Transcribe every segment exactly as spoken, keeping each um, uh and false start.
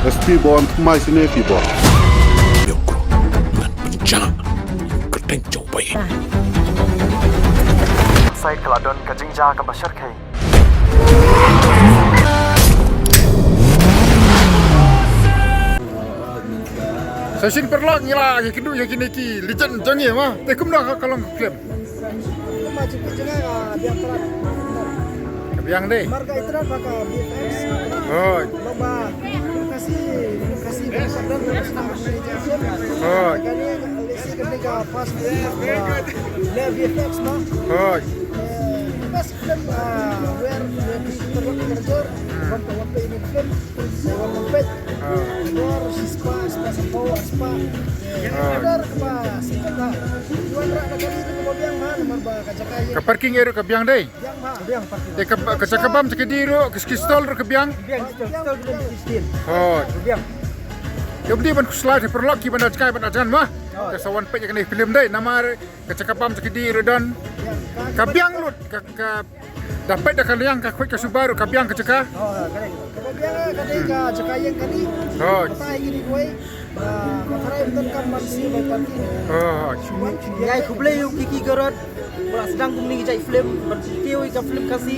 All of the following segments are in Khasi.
Phi Bon, mai sine phi Bon. Ïa u kru ngan pynjah kyrteng jong bai. Sai ka la don ka jingjia kaba shyrkhei. Sa shisien paralok ngi la ïa kynduh ïa kine ki legend jong ngi ma. Te kumno ka long ka film? Ka biang dei. Hooid. Hooid. Hooid. Ka parking area ka biang dei. Te ka, ka jaka bam jaka die ruh, ka ski stall ruh ka biang. Hooid. Te ym dei ban khuslai te paralok ki ban da jngai ban da jan ma. Te sa wan peit ïa kane film dei namar ka jaka bam jaka die ruh don. Ka biang lut ka, ka da peit da ka liang ka khuid ka suba ruh ka biang ka jaka. Hooid. Ngi ai khublei ïa u Kiki Garod ba la sdang kumne ki jait film ban tiew ïa ka film Khasi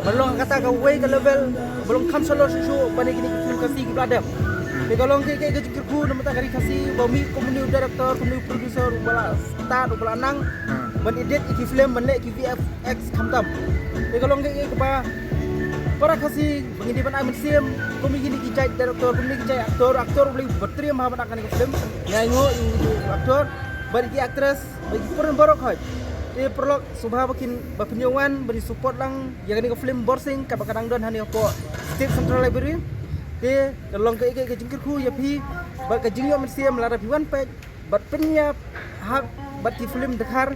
ban long kata kawei ka level ba long kham shalor shuh shuh ban ïa kine ki film Khasi kiba la dep. Te ka long kaei kaei ka jingkyrkhu na bynta ka ri Khasi ba mih kumne u director kumne u producer uba la start uba la nang ban edit ïa ki film ban leh ki VFX khamtam. Te ka long kaei kaei kaba para Khasi ba ngi dei ban ai mynsiem kum ïa kine ki jait director kum ïa kine ki jait actor, actor ba la triem ha ban act kane ka film. Ngi ainguh ïa u actor bad ïa ki actress bad ïa ki paralok baroh khoit. Te paralok sngewbha ba kin ba phin ïa wan ban ïa support lang ïa kane ka film Borsing kaba ka dang don hangne hapoh State Central Library. Te ka long kaei kaei ka jingkyrkhu ïa phi bad ka jingïoh mynsiem lada phi wan peit bad pynïap ha bad ki film Dkhar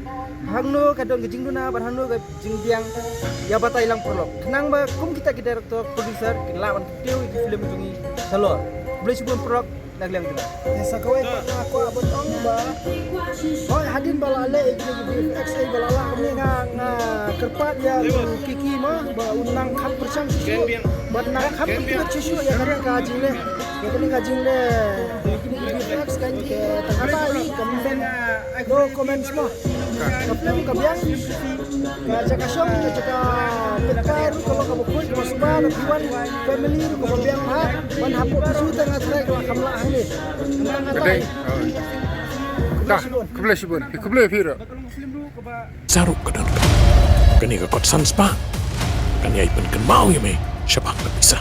hangno ka don ka jingduna bad hangno ka jingbiang ïa batai lang paralok. Khnang ba kum kita ki director producer kin lah ban kyntiew ïa ki film jong ngi shalor. Khublei shibun paralok na ka liang jong ngi. Te sa kawei pat nga kwah ban ong ba hooid hadien ba la leh ïa ki VFX ba la lah kumne nga nga kyrpad ïa u Kiki ma ba un nang kham pyrshang shisha bad nang kham pyrshang shisha ïa kane ka jingleh ïa kane ka jingleh. Next kan ke tang kata i ka movie no comments mo. Ka film ka biang ka jaka shong ka jaka pynkai ruh ka long kaba khuid kaba suba na piwan family ruh kaba biang ha ban hapoh ka shu tang nga trai ka la kham lah hangne. Ka dei. Ta khublei shibun. Khublei phi ruh. Sa ruh ka don. Kane ka kot san spah kan ïai pynkynmaw ïa me shaphang ka pisa.